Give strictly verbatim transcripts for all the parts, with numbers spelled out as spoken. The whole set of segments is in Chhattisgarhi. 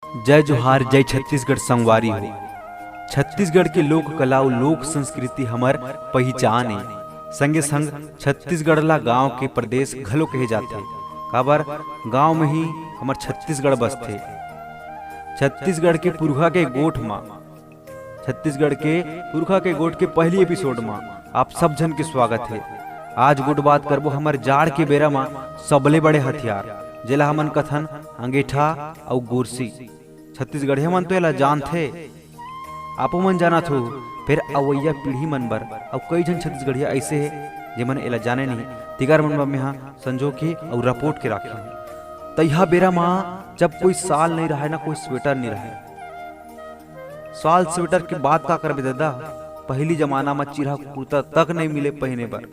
जय जोहार, जय छत्तीसगढ़ संगवारी हो। छत्तीसगढ़ के लोक कला अउ लोक संस्कृति हमर पहिचान ए। संगे संग छत्तीसगढ़ ला गांव के प्रदेश घलो कहे जाथे, काबर गांव में ही हमर छत्तीसगढ़ बसथे। छत्तीसगढ़ के पुरखा के गोठ म, छत्तीसगढ़ के पुरखा के गोठ के पहली एपिसोड म आप सब झन के स्वागत हे। आज गोठ बात करबो हमर जाड़ के बेरा म सबले बड़े हथियार, जेला हमन कथन अंगीठा अउ गोरसी। छत्तीसगढ़िया मन तो एला जानथे, आपो मन जानत हो, फेर अवइया पीढ़ी मन बर अउ कई झन छत्तीसगढ़िया अइसे हे, जेमन एला जाने नहीं, तिकर मन बर मेहा संजो के अउ रपोट के राखे हूँ। तइहा बेरा म जब कोई साल नहीं रहे ना कोई स्वेटर नहीं रहे, साल स्वेटर के बात का करबे ददा, पहली जमाना म चिरहा कुर्ता तक नहीं मिले पहिने बर।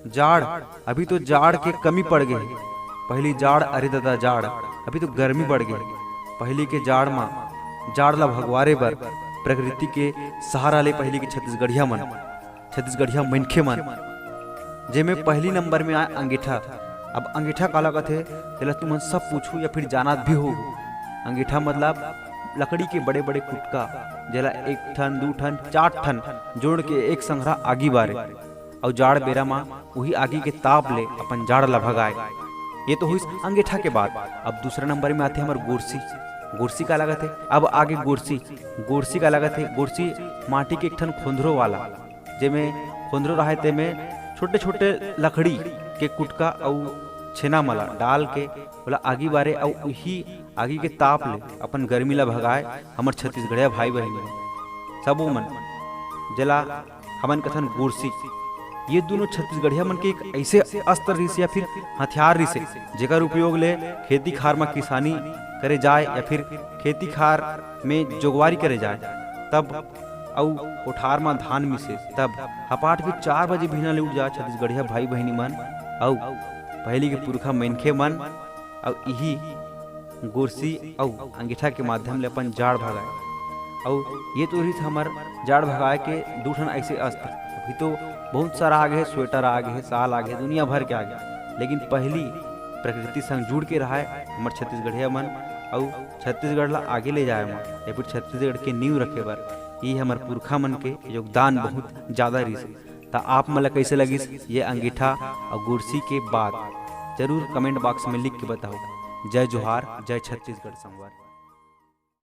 जाड़, अभी तो जाड़ के कमी पड़ गे हे। पहली जाड़, अरे ददा जाड़, अभी तो गर्मी बढ़ गे हे। पहली के जाड़ म जाड़ ला भगवारे बर प्रकृति के सहारा ले पहली के छत्तीसगढ़िया मन, छत्तीसगढ़िया मनखे मन, जेमे पहली नंबर में आए अंगीठा। अब अंगीठा काला कथे, तेला तुमन सब पूछू या फिर जानत भी हो। अंगीठा मतलब लकड़ी के बड़े-बड़े कुटका, जेला एक ठन, दू ठन, चार ठन जोड़ के एक संघरा आगी बारे। अउ जाड़ बेरा म उही आगी के ताप ले अपन जाड़ ला भगाए। ये तो होइस अंगीठा के बात। अब दूसरा नंबर में आथे हमर गोरसी। गोरसी काला कथे? अब आगे गोरसी। गोरसी काला कथे? गोरसी माटी के एक ठन खोंधरो वाला, जेमे खोंधरो रहे, तेमे छोटे-छोटे लकड़ी के कुटका अउ छेना मन ला डाल के ओला आगी बारे अउ उही आगी के ताप ले अपन गर्मी ला भगाए हमर छत्तीसगढ़िया भाई बहिनी सबो मन, जेला हमन कथन गोरसी। ये दोनों छत्तीसगढ़िया मन के एक ऐसे अस्त्र रिहिसे या फिर हथियार रिहिसे, जेकर उपयोग ले खेती खार म किसानी करे जाए या फिर खेती खार में जोगवारी करे जाए। तब अउ कोठार म धान मिसे, तब हपाट के चार बजे बिहना ले उठ जाए छत्तीसगढ़िया भाई बहिनी मन, अउ पहली के पुरखा मनखे मन, अउ इही गोरसी अउ अंगीठा के माध्यम ले अपन जाड़ भगाए। अउ ये तो रहिस हमर जाड़ भगाए के दू ठन ऐसे अस्त्र। अभी तो बहुत सारा आ गे हे, स्वेटर आ गे हे, साल आ गे हे, दुनिया भर के आ गे हे, लेकिन पहली प्रकृति संग जुड़ के रहाए हमर छत्तीसगढ़िया मन, अउ छत्तीसगढ़ ला आगे ले जाए म या फिर छत्तीसगढ़ के नींव रखे बर ये हमर पुरखा मन के योगदान बहुत ज्यादा रहिस। त आप मन ला कइसे लगिस ये अंगीठा अउ गोरसी के बात, जरूर कमेंट बॉक्स में लिख के बताओ। जय जोहार, जय छत्तीसगढ़ संगवारी।